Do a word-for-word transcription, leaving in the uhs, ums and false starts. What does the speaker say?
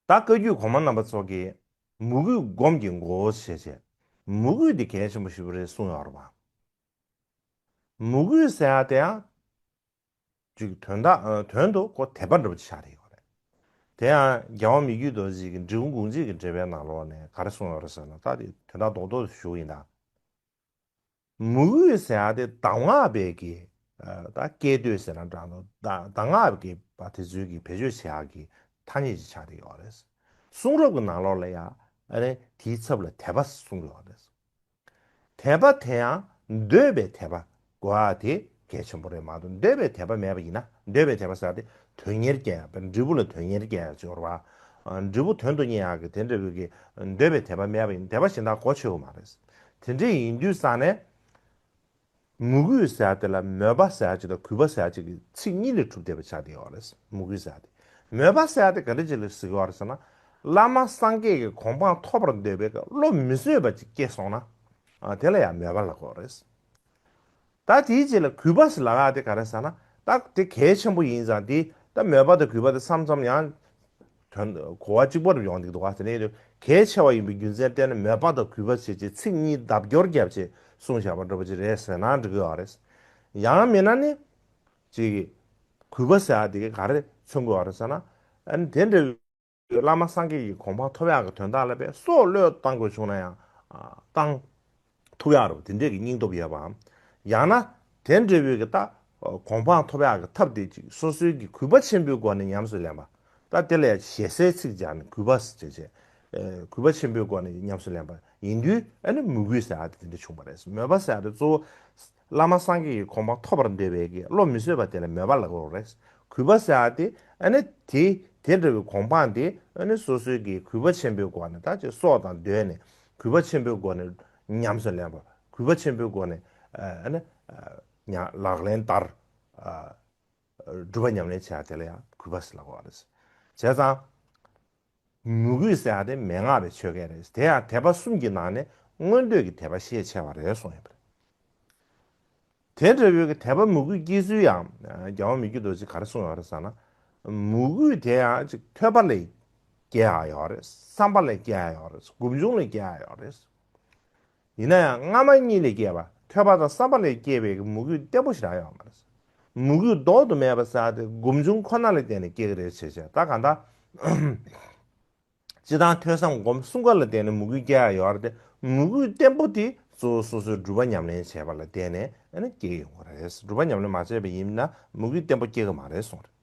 ད་བཀའ་བརྒྱུད་གོང་མ་རྣམ་པ་ཚོ་གིས་མོས་གུས་སྒོམ་གྱི་ངོ་བོ་ཞེས་བྱས། མོས་གུས་འདི་གལ་ཆེན་པོ་ཞིག་རེད་གསུངས་ཡོད་རེད་བ། མོས་གུས་ཟེར་ཡ་དེ་ཡང་ཅིག་དོན་དག་ཨ་དོན་དུ་ཁོ་དད་པ་འདྲ་པོ་ཅིག་ཆགས་ཀྱི་ཡོད་རེད། དེ་ཡང་རྒྱལ་བ་མི་བསྐྱོད་རྡོ་རྗེ་གི་འབྲི་གུང་དགོངས་གཅིག་གི་འགྲེལ་པའི་ནང་ལོགས་ནས་ག་རེ་གསུངས་ཡོད་རེད་ཟེར་ན། ད་དེ་དོན་དག་རྡོག་རྡོག་ཏུ་ཞུ་ཡིན་ད། མོས་གུས་ཟེར་ཡ་དེ་གདམས་ངག་པའི་གི་ཨ་ད་སྐད་དོད་ཟེར་ན་འདྲ་འདུག་ད་གདམས་ངག་གི་པ་དེ་ཚོའི་གི་བེད་སྤྱོད་བྱེད་ཡ་གི་ཐ་སྙད་ཅིག་ཆགས་ཀྱི་ཡོད་རེད། གསུང་རབ་ཀྱི་ནང་ལོགས་ལ་ཡང་ཨ་ནི་དེའི་ཚབ་ལ་དད་པ་གསུངས་ཡོད་རེད། དད་པ་དེ་ཡང་འདོད་པའི་དད་པ་དགོས་ཡ་དེ་གལ་ཆེན་པོ་རེད་མ་གཏོགས། འདོད་པའི་དད་པ་མེད་པ་ཡིན་ན། འདོད་པའི་དད་པ་ཟེར་ཡ་དེ་དོན་གཉེར་སྐྱེ་ཡ། འབྲས་བུ་ལ་དོན་གཉེར་སྐྱེ་ཡ་ཅིག་ཡོད་རེད་བ། འབྲས་བུ་དོན་དུ་གཉེར་ཡ་གི་དེ་འདྲ་བའི་གི་འདོད་པའི་དད་པ་མེད་པ་ཡིན་ན་དད་པ་གཞན་དག་གོ་ཆོད་ཀྱི་མ་རེད། དེ་འདྲ་ཡིན་དུས་ཙང་ནས། མོས་གུས་ཟེར་ཡ་དེ་ལ་མོས་པ་ཟེར་ཡ་ཅིག་དང་གུས་པ་ཟེར་ཡ་ཅིག་གི་ཚིག་གཉིས་ལས་གྲུབ་བསྡད་པ་ཆགས་བསྡད་ཡོད་རེད། མོས་གུས་ཟེར་ཡ་དེ། མོས་པ་ཟེར་ཡ་དེ་ག་འདྲ་ཅིག་ལ་ཟེར་གྱི་ཡོད་རེད་ཟེར་ན། བླ་མ་སངས་རྒྱས་ཀྱི་གོ་འཕང་ཐོབ་པར་འདོད་པའི་བློ་མི་བཟོད་པ་ཅིག་སྐྱེས་སོང་ན། ཨ་དེ་ལ་ཡང་མོས་པ་ལབ་ཀྱི་ཡོད་རེད། ད་དེའི་རྗེས་ལ་གུས་པ་ཟེར་ལབ་ཡ་དེ་ག་རེ་ཟེར་ན། ད་དེ་གལ་ཆེན་པོ་ཡིན་ཙང་དེ་ད་མོས་པ་དང་གུས་པ་དེ་མཚམས་མཚམས་ཡང་དོན་གོ་བ་གཅིག་པ་རུ་ཡོང་གི་འདུག་ག་དེ་ནས་གལ་ཆེ་བ་ཡིན་པའི་རྒྱུ་མཚན་བརྟེན་ནས་མོས་པ་དང་གུས་པ་བྱེད་ཅེས་ཚིག་གཉིས་ལྡབ་སྐྱོར་བརྒྱབ་ཅེས་གསུངས་བཞག་པ་འདྲ་པོ་ཅིག་རེད་ཟེར་ན་འགྲིག་གི་ཡོད་རེད། ཡང་མིན་ན་ནི་ཅིག་གུས་པ་ཟེར་ཡ་དེ་ག་རེ་མཚོན་གྱི་ཡོད་རེད་ཟེར་ན། ཨ་ནི་དེ་འདྲ་བའི་བླ་མ་སངས་རྒྱས་ཀྱི་གོ་འཕང་ཐོབ་ཡག་གི་དོན་དག་ལ་བས་སྲོག་བློས་བཏང་དགོས་བྱུང་ན་ཡང་བཏང་ཐུབ་ཡག་རེད་པ། དེ་འདྲས་ཀྱི་སྙིང་སྟོབས་ཡོད་པའམ། ཡང་ན་དེ་འདྲ་བའི་གི་ད་གོ་འཕང་ཐོབ་ཡག་གི་ཐབས་དེ་ཅིག་སོ་སོའི་གི་གུས་པ་ཆེན་པོའི་སྒོ་ནས་ཉམས་སུ་ལེན་པ། ད་དེ་ལ་ཞེ་སའི་ཚིག་སྦྱར་ནས་གུས་པ་ཟེར་བྱས། གུས་པ་ཆེན་པོའི་སྒོ་ནས་ཉམས་སུ་ལེན་པ་ཡིན་དུས་ཨ་ནི་མོས་གུས་ཟེར་ཡག་དེ་དེ་འདྲ་བྱུང་བ་རེད། མོས་པ་ཟེར་ཡག་དེ་གཙོ་བོ་བླ་མ་སངས་རྒྱས་ཀྱི་གོ་འཕང་ཐོབ་པར་འདོད་པའི་གི་བློ་མི་བཟོད་པ་དེ་ལ་མོས་པ་ལབ་ཀྱི་ཡོད་རེད། གུས་པ་ཟེར་ཡག་དེ་ཨ་ནི་དེ་དེ་འདྲ་བའི་གོ་འཕང་དེ་ཨ་ནི་སོ་སོའི་གི་གུས་པ་ཆེན་པོའི་སྒོ་ནས་ད་ཅིག་སྲོག་དང་བསྡོས་ནས་གུས་པ་ཆེན་པོའི་སྒོ་ནས་ཉམས་སུ་ལེན་པ། གུས་པ་ཆེན་པོའི་སྒོ་ནས་ཨ་ནི་ཉ་ལག་ལེན་བསྟར། སྒྲུབ་པ་ཉམས་ལེན་བྱེད་ཡག་དེ་ལ་ཡང་གུས་པ་ཟེར་ལབ་ཀྱི་ཡོད་རེད། བྱས་ཙང་། མོས་གུས་ཟེར་ཡག་དེ་མན་ངག་པའི་ཆོ་ག་རེད། དེ་ཡང་དད་པ་གསུམ་གྱི་ནང་ནས་མངོན་འདོད་ཀྱི་དད་པ་ཤས་ཆེ་བ་རེད་གསུངས་ཡོད་པ་རེད། དེ་འདྲ་བོའི་གི་དད་པ་མོས་གུས་སྐྱེ་ཚུལ་ཡང་རྒྱལ་བ་མི་བསྐྱོད་རྡོ་རྗེས་ག་རེ་གསུངས་ཡོད་རེད་ཟེར་ན། མོས་གུས་དེ་ཡང་ཅིག་ཐོས་པ་ལས་སྐྱེ་ཡག་ཡོད་རེད། བསམ་པ་ལས་སྐྱེ་ཡག་ཡོད་རེད། སྒོམ་བྱུང་ལས་སྐྱེ་ཡག་ཡོད་རེད། ཡིན་ན་ཡང་སྔ་མ་གཉིས་ལས་སྐྱེས་པ་ཐོས་པ་དང་བསམ་པ་ལས་སྐྱེས་པའི་མོས་གུས་བརྟན་པོ་ཞིག་རག་ཡོད་མ་རེད། མོས་གུས་ལྡོག་ཏུ་མེད་པ་ཟེར་ཡག་དེ་སྒོམ་བྱུང་ཁོ་ན་ལ་བརྟེན་ནས་སྐྱེ་གི་རེད་བྱས་བྱས། ད་གང་ལྟར་སྤྱིར་བཏང་ཐོས་བསམ་སྒོམ་གསུམ་ཀ་ལ་བརྟེན་ནས་མོས་གུས་སྐྱེ་ཡག་ཡོད་རེད་དེ། མོས་གུས་བརྟན་པོ་དེ་གཙོ་བོ་སོ་སོའི་སྒྲུབ་པ་ཉམས་ལེན་བྱས་པ་ལ་བརྟེན་ནས་ཨ་ནི་སྐྱེ་ཡོང་གི་རེད། སྒྲུབ་པ་ཉམས་ལེན་མ་བྱས་པ་ཡིན་ན་མོས་གུས་བརྟན་པོ་སྐྱེ་གི་མ་རེད་གསུངས་རེད།